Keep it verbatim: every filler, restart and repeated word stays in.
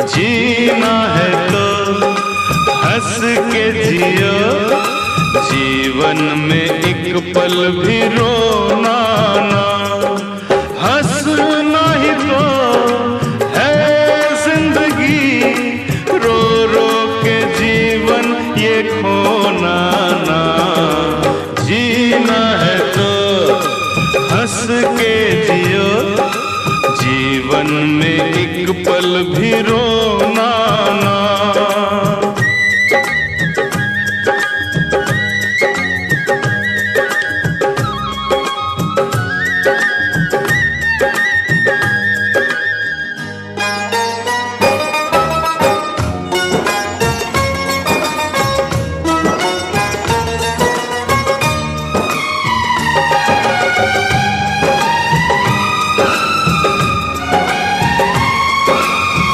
जीना है तो हंस के जियो, जीवन में एक पल भी रोना ना। हंसना ही तो है जिंदगी, रो रो के जीवन ये खोना ना। जीना है तो हंस के जियो, जीवन में एक पल भी रोना